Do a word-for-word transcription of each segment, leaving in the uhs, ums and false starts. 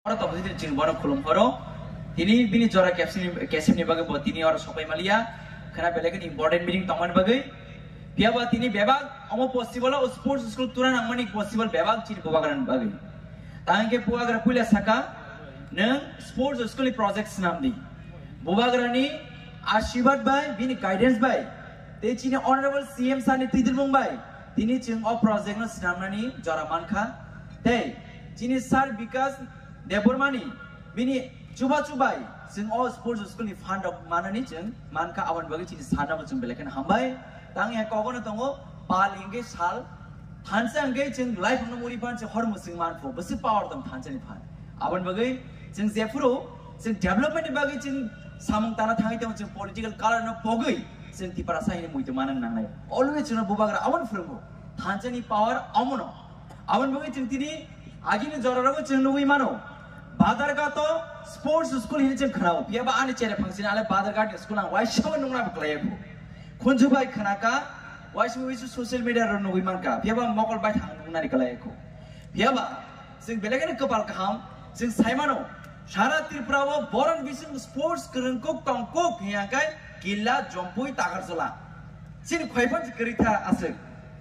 Oro tongwi tini chwng bono khulum horo. Tini bini jora kesepni, kesepni bagwi bo tini oro sopai maliya. Khana belai kheno important meeting tongmani bagwi. Phiya ba tini bebak omo possible o sports school tura nangmani possible bebak chini bubagrani bagwi. Tang khe bubagra puila saka, "Nwng sports school ni project swnam di." Bubagrani ashirwad bai, bini guidance bai, tei chini honorable C M sir ni twidulmung bai, tini chwng o project no swnamnani jora mankha. Tei chini sir Bikas Debbarma ni bini chubachu bai chwng o sports school ni fund rok manani chwng mankha, aboni bagwi chini sir no bo chwng belai kheno hambai. Tang ya kogono tongo, pal hingke sal, thansa hingke chwng life no muri phan se hor mwswng man pho, bwswk power tong thansa ni phan. Aboni bagwi chwng jephuru chwng development ni bagwi chwng samung tana thangwi tongo, chwng political color no pogwi chwng Tiprasa hini muitu manang nangnai. Always chwngno bubagra aboni phwrwngo, thansa ni power omono. Aboni bagwi chwng tini agini jora rogo chwng nugwi mano, Badharghat o sports school hini chwng khnao. Phiya ba ani chere phangsini ale Badharghat ni school ang waisa nungna bo klai kho. Khunju bai khnaka, waisa waisa social media ro nugwi mankha. Phiya ba mokol bai thang nungnani klai kho. Phiya ba chwng belai kheno kwpal kaham, chwng sai mano, sara Tripura o boron bising sports kwrwng kok tong kok hiya kai Killa, Jompui, Takarjala. Chini khwai phan kwrwi tha aswk.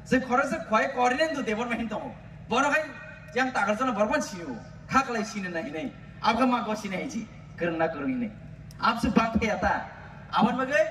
Chwng khoroksa khwai Kornendu Debbarma hin tongo. Bono hai yang Takarjala borok phan sini o. Kha kwlai sini na hinwi. Abga ma go sini hai ji. Kwrwng na kwrwng hinwi. Abse bang khe ata. Aboni bagwi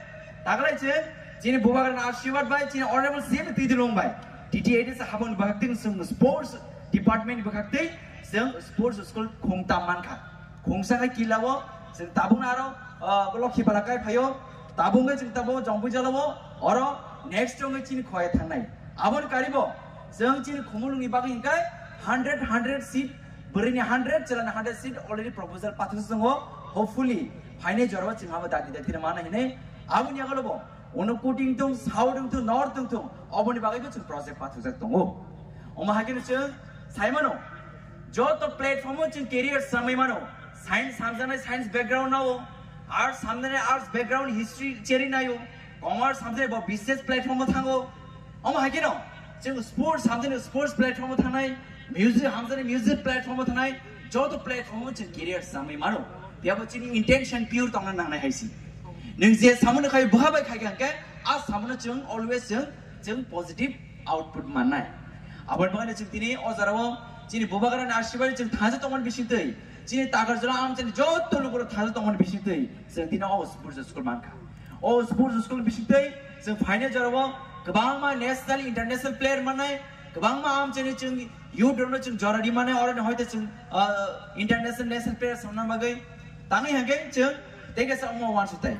taklai chwng chini bubagrani ashirwad bai, chini honorable C M twidulmung bai, T T A D C habangni bwkhak twi chwng sports department ni bwkhak twi chwng sports school khungtam mankha. Khungsa khai Killa o chwng tabukno aro, ah, Lokhi Pala kai phaio, tabuk wngwi chwng tabuk Jompui Jala o, oro next wngwi chini khoi thangnai. Aboni karibo chwng chini Khumulwngni bagwi hingkai hundred, hundred seat, bwrwini hundred, chwlani hundred seat already proposal pathak tongo. Hopefully phainai jorao chwng abo dati dati mana hinwi. Aboni yagulo bo Uno kuting tung, south tung tung, north tung tung, oboni bagwi bo chwng project pathakjak tongo. Omo hai kheno chwng sai mano, joto platform o chwng career samwi mano. Science samjanai science background nao, arts samjanai arts background, history cheri naio, commerce samjanai bo business platform o thango. Omo hai kheno chwng sports hamjani sports platform o thangnai, music hamjani music platform o thangnai, joto platform o chwng career samwi mano. Phiya bo chini intention pure tongna nangnai hai si. Nwng je samono khai bwha bai khai kha hwnkhe, a samono chwng always chwng, chwng positive output mannai. Aboni bagwi chwng tini o jora o chini bubagrani ashirwad chwng thansa tongmani bisingtwi, chini Takarjala amchani joto lukurok thansa tongmani bisingtwi chwng tini o sports school mankha. O sports school bisingtwi chwng phainai jorao kwbangma national, international player mannai, kwbangma amchani chwng youth rokno chwng jora rimani, oroni hoite chwng, ah, international, national player songna bagwi tangwi hwnkhe chwng tei kaisa omo uansukthai.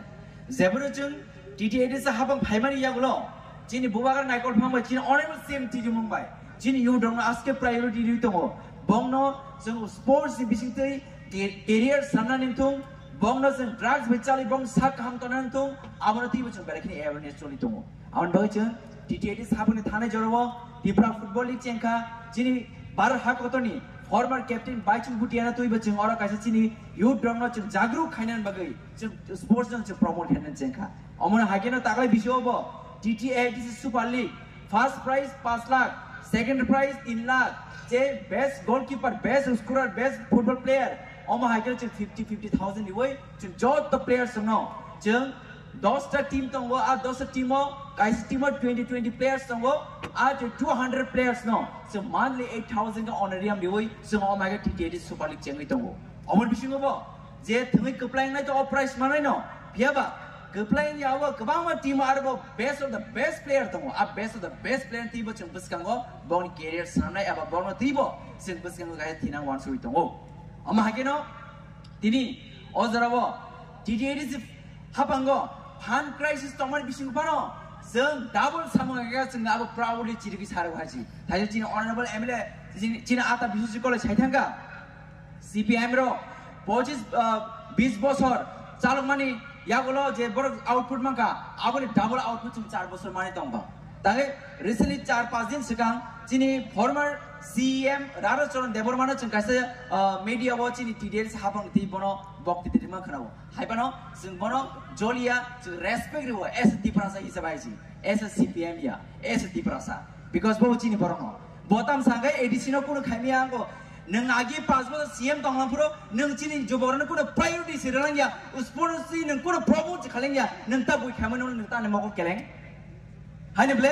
Jebono chwng T T A D C habang phaimani yagulo chini bubagra naikol phangbai chini honorable C M twidulmung bai chini youth rokno aske priority rwi tongo. Bongno chwng sports ni bisingtwi ke-, career sanna ningthung, bongno chwng drugs bai chali bong sak kaham tona ningthung, abono twibo chwng belai kheno awareness choli tongo. Aboni bagwi chwng T T A D C habangni thanai jorao Tripura Football League chengkha, chini Bharat hakotorni former captain Baichung Bhutia no twibo chwng oro kaisa chini youth rokno chwng jagruk khainani bagwi chwng sports no chwng promote khainani chengkha. Omono hai kheno taklai bisio bo T T A D C Super League, first prize paanch lakh, second prize tin lakh, je best goalkeeper, best scorer, best football player, omo hai kheno chwng fifty, fifty thousand riwi chwng joto players no chwng dosta team tongo, a dosta team o kaisa team o twenty, twenty players tongo, a two hundred players no chwng monthly eight thousand ka honorarium riwi chwng omo hai khe T T A D C Super League chengwi tongo. Omo bisingo bo je thwngwi kwplai wngnai to o prize manai no, phiya ba kwplai wngya o kwbangma team o arbo best of the best player tongo. A best of the best player twibo chwng bwskango bongni career sanai eba bongno twibo chwng bwskango kaisa thinang uansugwi tongo. Omo hai kheno tini o jorao T T A D C hapango fund crisis tongmani bisingo phano chwng double samung khe chwng abo proudly chirigwi sarok hai si. Thaisa chini honorable M L A chini, chini ata Biswajit Koloi sai thangkha. C P M rok pochis, ah, bis bosor chalokmani yagulo je borok output mankha, aboni double output chwng char bosor manwi tongkha. Tangwi recently char panch din swkang chini former C E M Rara Charan Debbarma no chwng kaisa, ah, media o chini T D L C hapang twi bono bokti twi ma khwnao. Hai phano chwng bono joliya, chwng respect rwo as a Tiprasa hisab hai si, as a C P M ya, as a Tiprasa. Because bo chini borok no. Bo tam sangkhe A D C no kunu khaimya ango Nwng agi panch bochor C M tonglang phuru nwng chini jubokrokno kuno priority se rwlang ya, sports si nwng kuno promote se khalang ya, nwng ta bui khaimano nwng ta ni mokol keleng. Haini ble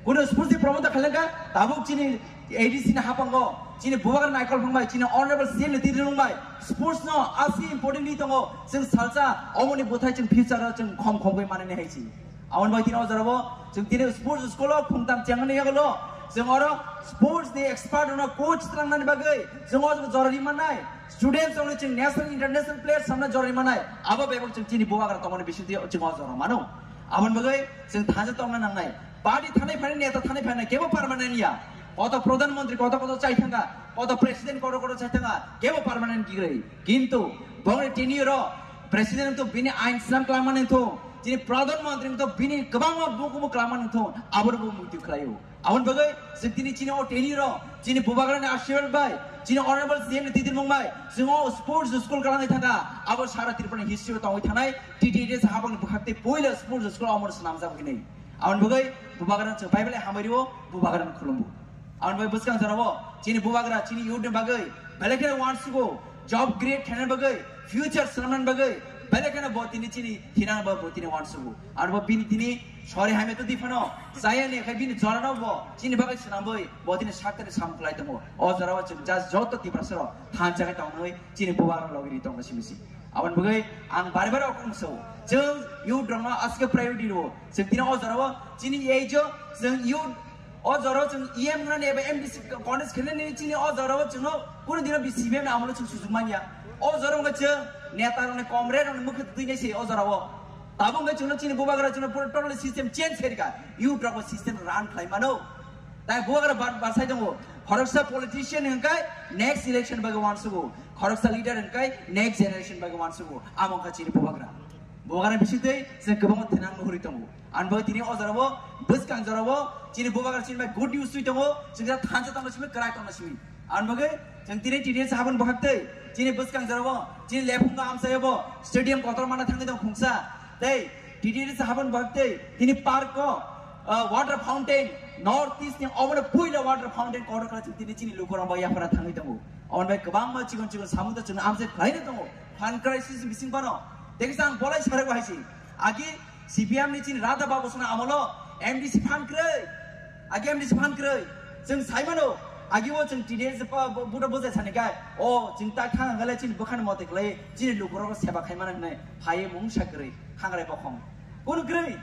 kuno sports si promote khalang ka, tabuk chini A D C ni hapango chini bubagra Naikol Phang bai, chini honorable C M ni twi rwng bai, sports no asi important ni tongo, chwng salsa omoni bwthai chwng future o chwng khom khom bai manani hai si. Aboni bai tini o jora o chwng tini sports school o phungtam chengmani yagulo chwng oro sports ni expert rokno coach tlangnani bagwi chwng o jora rimannai, students rokno chwng national international players samna jora rimannai, abo bebak chwng chini bubagra tongmani bisingtwi chwng o jora mano. Aboni bagwi chwng thansa tongna nangnai. Party thanai phainai, neta thanai phainai, kebo permanent ya. Koto pradhan mantri koto koto chai thanga, koto president koto koto chai thanga, kebo permanent gigri. Kintu bongni tenure o president to bini ain slam klamani thung, chini pradhan mantri to bini kwbangma bukumu klamani thung, aboni bo muitu khlaio. Aboni bagwi chwng tini chini o tenure o chini bubagrani ashirwad bai, chini honorable C M ni twi tongmung bai chwng o sports school kalangwi thangkha, abo sara Tripura ni history o tongwi thanai T T D S habangni bwkhaktwi puila sports school amor swnamjak hinwi. Aboni bagwi bubagrano chwng bai belai hambai rwo, bubagrano khulumbo. Aboni bagwi bwskang jorao chini bubagra chini youth ni bagwi belai kheno uansugo, job create khainani bagwi, future swnamnani bagwi belai kheno bo tini chini thinang bo, bo tini uansugo. Aro bo bini tini sori hamya to diphano chaya ni khai bini jorano bo chini bagwi swnamwi bo tini saktani samung khlai tongo. O jorao chwng just joto Tiprasa rok thansa khe tongnai chini bubagra logi ri tongo simi si. Aboni bagwi ang bare bare okong sao. Chwng youth rokno aske priority rwo. Chwng tini o jorao chini age o chwng youth o jorao chwng E M wngnani eba M D C contest khlainani chini o jorao chwngno kunu dino B C P M ni amolo chwng sujuk manya. O jorao wngkha chwng neta rokni comrade rokni mukhe twi nai se o jorao. Tabuk wngkha chwngno chini bubagra chwngno pura totally system change khairika. Youth rokbo system run khlai mano. Tai bubagra bar bar sai tongo. Khoroksa politician hwnkhe next election bagwi uansugo. Khoroksa leader hwnkhe next generation bagwi uansugo. Amo wngkha chini bubagra. Bubagra bisingtwi chwng kwbangma thinang nuhuri tongo. Ani bagwi tini o jorao bwskang jorao chini bubagra chini bai good news twi tongo. Chwng ja thansa tongna simi, kwrai tongna simi. Ani bagwi chwng tini T D S habon bwkhaktwi chini bwskang jorao chini lephungo amchaio bo stadium kotor mana thangwi tong khungsa. Tei T D S habon bwkhaktwi tini park o, ah, water fountain, North East ni obono puila water fountain kotor khlai chwng tini chini lukurok bai yaphara thangwi tongo. Aboni bai kwbangma chikon chikon samung ta chwng amchai khlaina tongo. Fund crisis bising phano. Tei kisa ang bolai sarok bahai si. Agi C P M ni chini Radha Babu sona amolo M D C fund kwrwi. Agi M D C fund kwrwi. Chwng sai mano. Agi o chwng T D S pa bu-, buda bujai sani kai. O chwng ta khang gale chini bwkhan mote khlai chini lukurok seba khai mana hinai. Phai mung sa kwrwi. Khangrai bokhong. Kunu kwrwi.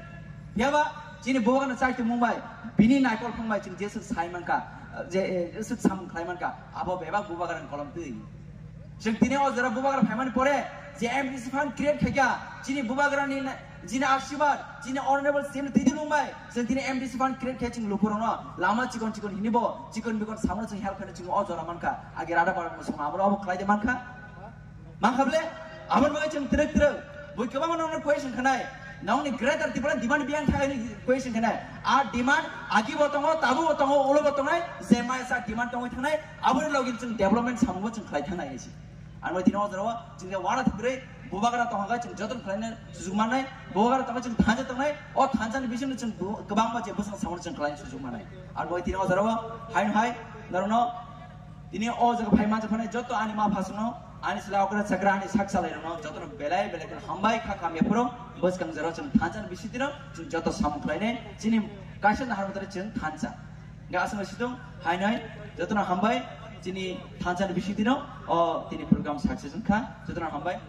Phiya ba chini bubagrano chai tongmung bai. Bini Naikol Phang bai chwng jeswk sai mankha. Je, eh, jeswk samung khlai mankha. Abo bebak bubagrani kolom twi. Chwng tini o jora bubagra phaimani pore je M D C fund create khaikha, chini bubagrani na-, chini ashirwad, chini honorable C M ni twi tongmung bai, chwng tini M D C fund create khai chwng lukurokno lama chikon chikon hini bo, chikon bikon samano chwng help khaino chwng o jora mankha. Agi rada bara mung song abo, abo khlai de mankha? Mankha ble? Aboni bagwi chwng twrwk twrwk. Bui kwbangma nokno question khanai. Nokni Greater Tipraland demand biyang thai ni question khanai. A demand agi bo tongo, tabu bo tongo, ulo bo tongnai, je maya sa demand tongwi thangnai, aboni logi chwng development samungo chwng khlai thangnai hai si. Ang bai tini o jorao chwng je wara thwkrwi bubagra tongkha chwng joton khlaina sujuk mannai, bubagra tongkha chwng thansa tongnai, o thansa ni bisingno chwng bu-, kwbangma je bwsang samungo chwng khlaina sujuk mannai. Ang bai tini o jorao hai hai norokno tini o jaga phai mansa phane joto ani ma phasungno, ani sila okra chakra, ani sak salai rokno jotono belai belai khe hambai kha kamya phuru bwskang jorao chwng thansa ni bisingtwino chwng joto samung khlainai chini kaisa nahar motore chwng thansa. Ga aswk situng hai nai jotono hambai chini thansa ni bisingtwino o tini program success wngkha jotono hambai.